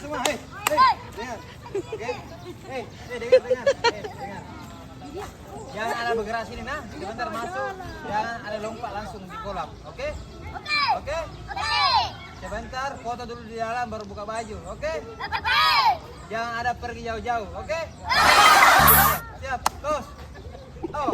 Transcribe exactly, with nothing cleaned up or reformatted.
Semua, hei, hei, dengar. Oke? Hei, hei, dengar, dengar. Hei, dengar. Jangan ada bergerak sini, nah. Sebentar masuk, jangan ada lompat langsung di kolam, oke? Oke. Oke? Oke. Sebentar, foto dulu di dalam, baru buka baju, oke? Oke. Jangan ada pergi jauh-jauh, oke? Oke. Siap, close. Oh.